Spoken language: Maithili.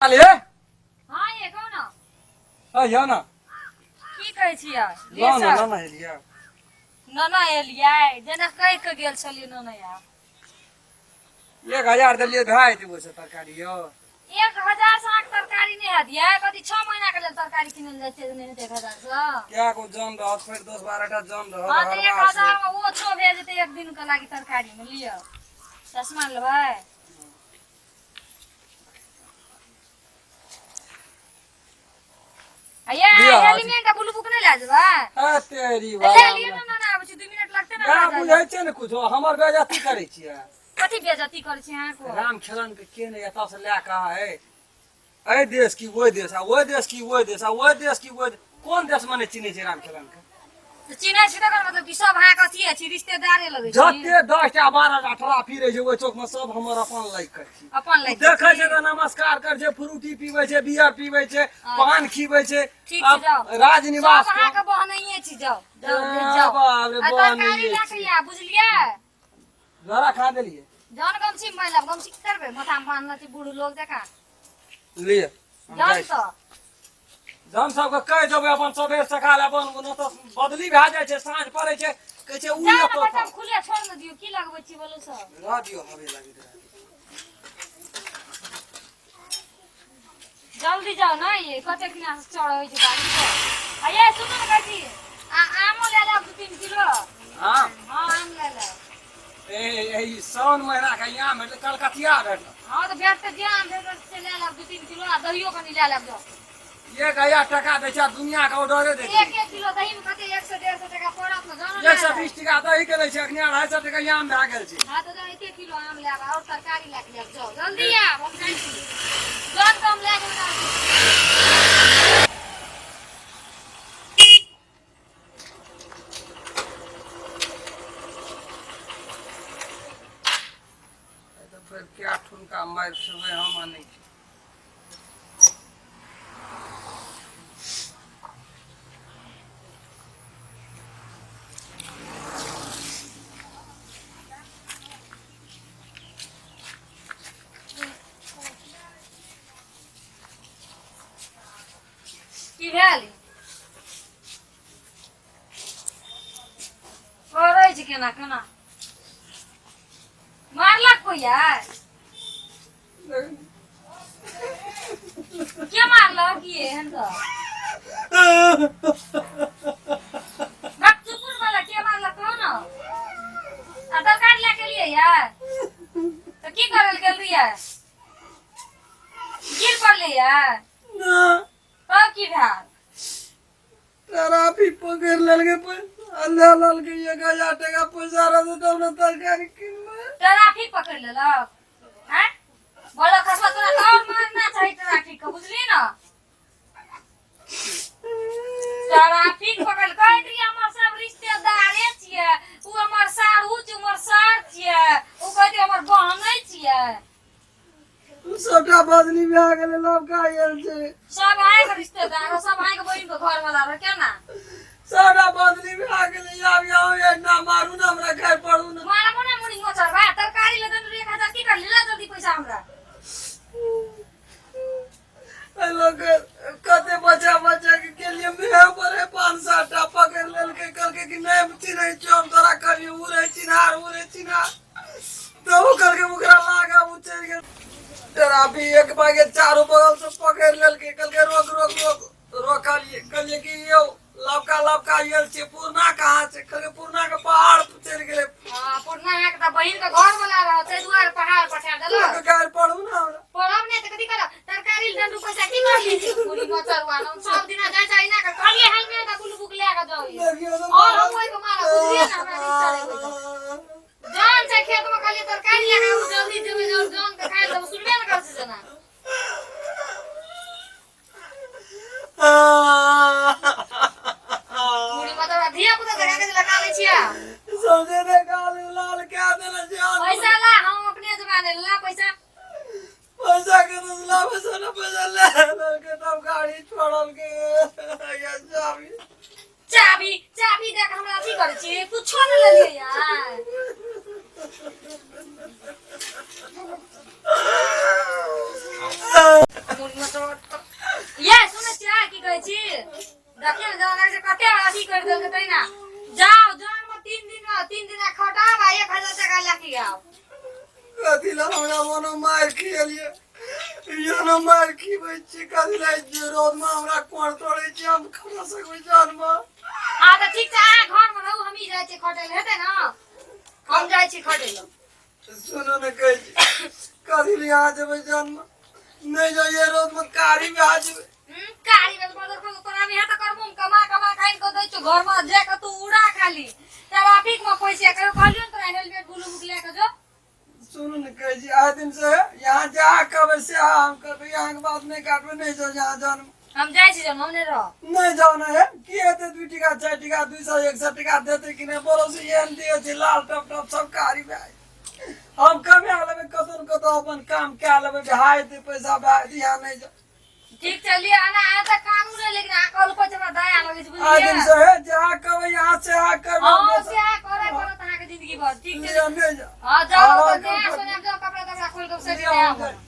ले। हाँ, ये कहू ना। अइयो ना। की कहै छियै? ल न ल न एलियै। नना एलियै, जेना कहि के गेल छलियै नना आब। 1000 देलियै, भए जेतै ओहिसँ तरकारी यौ? 1000 से अहाँके तरकारी नहि हैत यै। कथी 6 महीना के लेल तरकारी किनल जाइ छै? नहि हेतै 1000 से। कए गो जन रहत? फेर 10-12 टा जन रहत। हाँ, तऽ एक हरबा से हजार मे ओ छो भए जेतै एक दिन के लागी तरकारी मे। लिअ, चश्मा लेबै? आ ये लिअ। हेलमेट आ ब्लू बुक नहि लए जेबै? आ तेरी ले वाला। लिअ ने, ना आबै छी, 2 मिनट लगतै ने या हमरा जाय बुझै लए। छै ने कुछो, हमर बेइज्जती करै छियै। कथी बेइज्जती करै छी अहाँको? राम खेलन के के नहि एतऽ से लए कऽ है एहि देश की ओहि देश, आ ओहि देश की ओहि देश, आ ओहि देश की ओहि देश, कोन देश मे नहि चिन्है छै राम खेलन के? तऽ चिन्है छी तकर मतलब कि सब अहाँके अथिये छी, रिश्तेदारे लगै छी? जते 10 टा 12 टा ट्राफी रहै छै ओहि चौक मे, सब हमर अपन लाइक के छी। अपन लागि देखै छै तऽ नमस्कार करै छै, फ्रूटी पीबै छै, बियर पीबै छै, पान खीबै छै। ठीक छै, जाउ। राजनिवास। सब अहाँके बहनैये छी। जाउ जाउ जाउ। बाप रे। आ तरकारी बहनैये लए छी। के आ, बुझलियै? जरा खा देलियै। जहन गमछी मे बान्हि लेब, गमछी की करबै? माथा मे बान्हने छी बूढ़ लोग जकाँ। लिअ, हम जाउ। जाइ छी। तऽ जन सबके कहि देबै, अपन सबेर सकाल अपन नहि तऽ बदली भए जाइ छै, साँझ पड़ै छै, कहै छै जाउ ओ ने। एतऽ बच्चा खुले छोड़ ने दियौ। की लगबै छी बोलू सब? रह दियौ, हवे लगैत रहत। जल्दी जाउ ने। ये कतेक दिना से चढ़ होइ छै गाड़ी पर। आ ये सुनू ने, कहै छी आ आमो लए लेब 2-3 किलो। हँ। हँ, आम लए लेब। ए ए साउन महीना के आम भेटलै, कलकतिया भेटल। हँ, तऽ भेटतै, जे आम भेटत से लए लेब 2-3 किलो, आ दहियो कनि लए लेब, जाउ। 1000 टका दै छै आ दुनिया के ऑर्डरे दै छै। एक एक किलो दही मे कते 100-150 टका पड़त ने, जानो। 120 टका दही के दै छै, अखनी 250 टका आम भए गेल छै। हाँ, तऽ जाउ, एक एक किलो आम लेब आओर तरकारी लए के लेब। जाउ, जल्दी आब, हम जाइ छी। जौन कम लए के बता। तऽ फेर क्या ठुनका मारि खेबै हम आनै छी। की भेल? करै छै केना केना? मारलक कोई यार? के मारलक? की एहन तऽ चुपुर वाला के मारलक, कहू ने। आ तरकारी लए के लिए यार, तऽ की करल गेल रहियै? गिर पड़लै यार? तब की भेल? ट्राफिक पकड़ि लेलकै, पैसा लए लेलकै। 1000 टका पैसा रहतै तब ने तरकारी किनबै। ट्रैफिक पकड़ लेलक? हैं बोलो खसवा, तोरा तऽ और मारना चाही ट्रैफिक के, बुझली ना? ट्रैफिक पकड़ कहैत रहियै हमर सब रिश्तेदारे छियै, उ हमर साढ़ू छै, हमर सार छियै, उ कहैत रहियै हमर बहनै छियै। सबटा बदली भए गेलै, लवका आयल छै। सब अहाँके रिश्तेदार, सब अहाँके बहिन के घर वाला रह केना? सबटा बदली भए गेलै। आब यहाँ एना मारू ने हमरा, घर पड़ू ने। मारबो ने मुड़ी मोचरबा। तरकारी ले देने 1000, की कर ला? जल्दी पैसा हमरा। एहि लोक कते बच्चा बच्चा के गेलियै मेह पर, पाँच सात टा पकड़ि लेलकै। कहलकै कि नहि चिन्है छियौ हम तोरा। कहलियै उ रहै चिन्हार, उ रहै चिन्हार, तब ओ कहलकै ओकरा लागा, उ चलि गेल। ट्राफिक एक भागे चारू बगल से पकड़ि लेलकै। कहलकै रोक रोक रोक। रोकलियै, कहलियै कि यौ लवका लवका आयल छै, पूर्णा कहाँ छै? कहलकै पूर्णा के पहाड़ पर चलि गेलै। हाँ, पूर्णा अहाँके तऽ बहिन के घर वाला रह, ताहि दुआरे पहाड़ पठा देलक। गारि पढ़ू ने हमरा। पढ़ब नहि तऽ कथी करब? तरकारी लए पैसा की करली? पूरी मचरुआ हम सब दिना जाइ छै एना कर। कहलियै हेलमेट आ ब्लू बुक लए कऽ जाउ। देखियौ तऽ। और हम ओहि के मारब, बुझलियै ने? हमरा नहि चलेबै तऽ जौन छै खेत में, कहलियै तरकारी लए कऽ आबू, जल्दी जेबै, जौन जौन के खाइ लए, सुनबे ने करै छै जेना। पूरी मतलब धिया पुता जका के लगा लै छियै। समझे ने, गाल लाल कए देने छै। पैसा ला, हम अपने जमा ला पैसा। पैसा के तो लावे से ना, पैसा ले लेलकै तब गाड़ी छोड़लकै या चाबी। चाबी, चाबी दे के हमरा अथी करै छी, कुछो नहि लेलियै यार। मुड़ी में चोट। ये सुनै छियै की कहै छी? देखियौ ने जेना लगै छै कते अथी करि देलकै तहिना। जाउ जन में 3 दिन 3 दिन खटाब आ 1000 टका लए के आउ। कथी लए हमरा मनो मारि खिएलियै? यो न मारि खिबै छी। कथी लए जे रौदमे हमरा कोर तोड़ै छी? हम खा सकबै जानमे? हँ, तऽ ठीक छै, अहाँ घरमे रहू, हमही जाइ छियै खटै लए। हेतै ने? हम जाइ छी खटै लए। सुनू ने, कहै छी कथी लए अहाँ जेबै जानमे? नहि जाइए रौदमे, कारी भए जेबै। कारी में मदर को तोरा भी तऽ करबो। हम कमा कमा खाइन के दै छौ, घरमे जा के तू उड़ा खाली ट्रैफिक में पैसे। कहियो कहलियौ ने तोरा हेलमेट ब्लू बुक लए के जो। सुनू ने, कहै छी आइ दिन से यहाँ जा कहबै से हम करबै। यहाँ के बात नहि काटबै। नहि जाउ यहाँ जानमे। हम जाइ छी जब हम नहि रह। नहि जाउ ने हे। की हेतै? 2 टका, 4 टका, 200, 100 टका देतै कि नहि? बोलो से एहन दिए छै लाल टप टप सब कारी भए गेल। हम कमा लेबै कतौ ने कतौ, अपन काम कए लेबै, भए जेतै पैसा, भए जेतै। यहाँ नहि जाउ। ठीक छै, लिए आना। अहाँ तऽ कानून है, लेकिन अहाँ कहलको छै, हमरा दया लगै छै। आइ दिन बुझलियै? से हे जहाँ कहबै यहाँ से यहाँ करबै। हँ, से अहाँ करे पड़त अहाँके जिंदगी भर। ठीक छै। लिअ, नहि जाउ। हँ, जाउ। हँ, तऽ नया सोना जाउ, कपड़ा तपड़ा खोलि कऽ सही नया बनब।